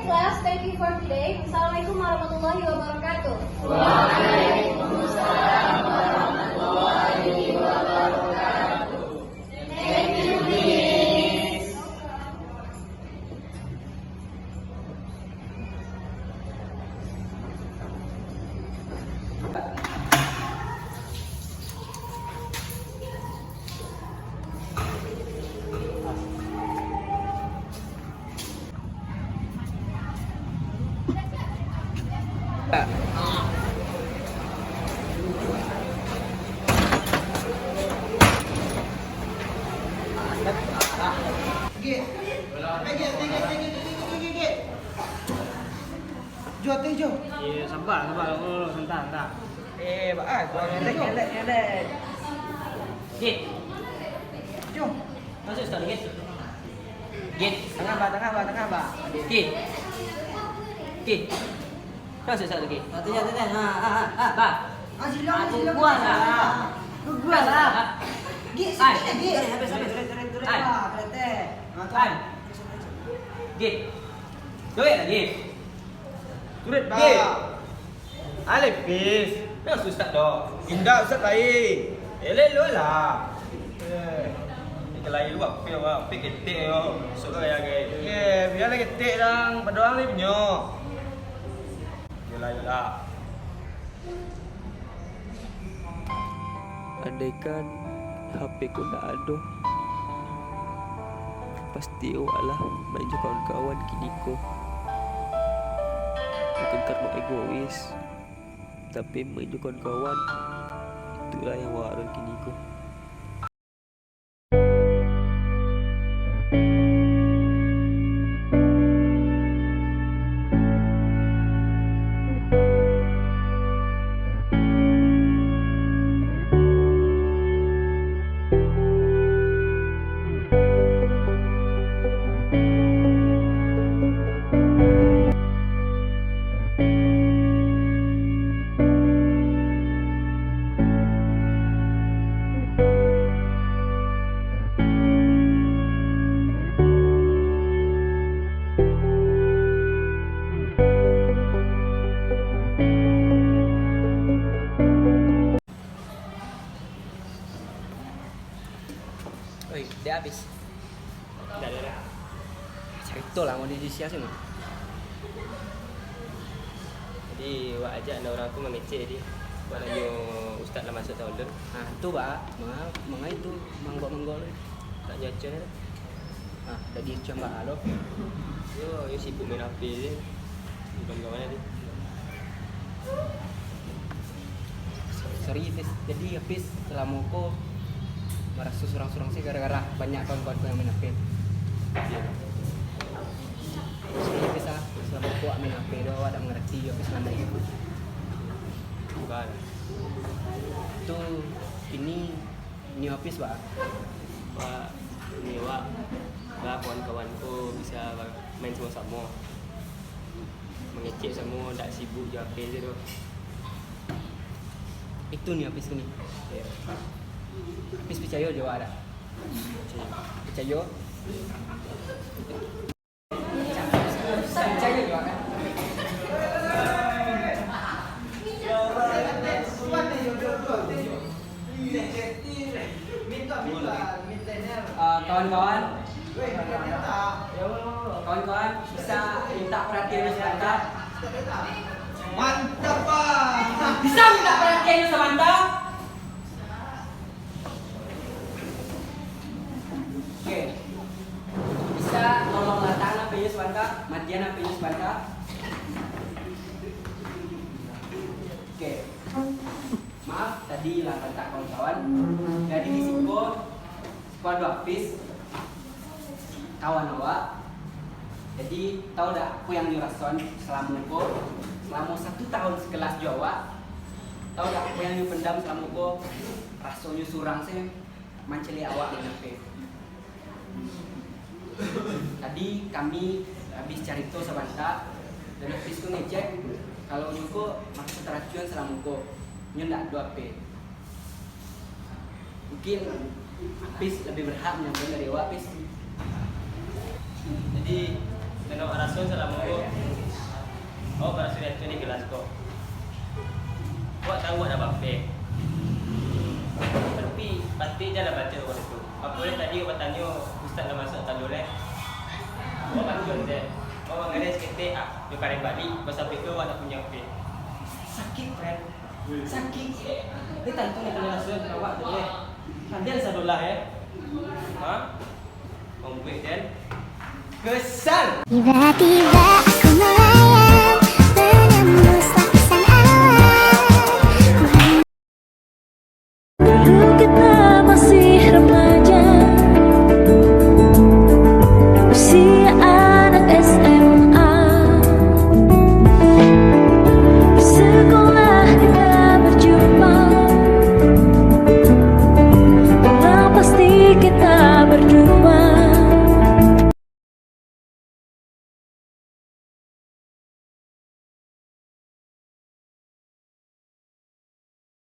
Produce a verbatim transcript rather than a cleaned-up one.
Class, thank you for today. Assalamualaikum warahmatullahi wabarakatuh. Jo, ateh, Jo. Iyo, saba, saba. Oh, santa, santa. Eh, ba-, ah, Jo, ateh, Jo. Elek, elek, elek. Git. Jo. Masuk sekali, Git. Git. Tangah, ba, tangah, ba, tangah, ba. Git. Git. Masuk sekali, Git. Ateh, ateh, ateh. Ha, ha, ha, ha. Ba. Ah, silang, silang. Gua lah. Gua lah. Git, ai, sikit, Git. Habis, habis. Turun, turun, turun. Ai. Ba, kereta. Ah, tu. Ai. Git. Duit lagi. Duit, Git. Alah, Pis. Dah susah doh. Indak, Ustaz, lain. Elok-elok lah. Eh, kita lain lu apa, apa ketek yo. Masuk ke gaya, gaya. Eh, biarlah ketek, dang. Padoang ni punyo. Yolah, yolah. Andaikan H P ko ndak ado, pasti awak lah main jo kawan-kawan kini ko. Bukan karano egois, tapi main jo kawan-kawan, itulah yang awak adokan kini ko. Oi, dek habis. Dah, dah, dah. Carito lah, mau di, di sia sini. Jadi, wak ajak ando urang tu mangecek, jadi wak nanyo ustaz lah masuk taulun. Ah, tu, Pak. Manga-, mangai tu, manggok-manggok tu. Tak nyaca dah. Ah, dah diacuan baa lo. Yo, yo sibuk main H P je. Bukan kawan tadi. Sorry, Pis. Jadi, Apis salamo ko maraso surang-surang se gara-gara banyak kawan-kawan ko yang main H P. Iyo. Sorry, Apis, ah. Salamo ko main H P tu, awak dak mangarati, Apis, salamo ko. Bukan. Tu, kini Nio Apis, Pak. Pak, nio, Pak. Ba, kawan-kawan ko bisa main samo-samo. Mangecek samo, dak sibuk jo Apis tu. Itu Nio Apis tu ni. Iyo. Apis picayo jo awak dak? Picayo. Picayo. Ah, kawan-kawan, kawan-kawan bisa minta perhatian sebentar. Mantap, Pak. Bisa minta perhatian sebentar? Oke. Bisa tolong latakan H P-nyo sabanta? Matian H P-nyo sabanta. Oke. Maaf, tadi lah rantak kawan-kawan. Jadi di siko, siko ado Apis, kawan awak. Jadi, tahu dak apo yang nyo rasoan salamo ko? Salamo satu tahun sakelas jo awak. Tahu dak apo yang nyo pendam salamo ko? Rasonyo surang se mancaliak awak main H P. Tadi kami habis carito sabanta, dan Apis ko ngecek kalau nyo ko maraso taracuan salamo ko, nyo ndak ado H P. Mungkin Apis labiah berhak manyampaikan dari awak, Apis. Jadi, nan awak raso salamo ko, Awak baraso di ateh ni gelas ko. Awak tahu awak nak bapeh. Tapi, patik jan lah baco urang tu. Apo lai tadi awak batanyo, ustaz lah masuak ka dalam lai. Awak baco je. Awak mangadai saketek, ah, jo kareh balik, basampai tu awak nak punyo H P. Sakik, friend. Sakik. Ni tantu nak punyo raso awak tu, eh. Kalian sadolah, eh. Ha? Mambuek den kesal. Tiba-tiba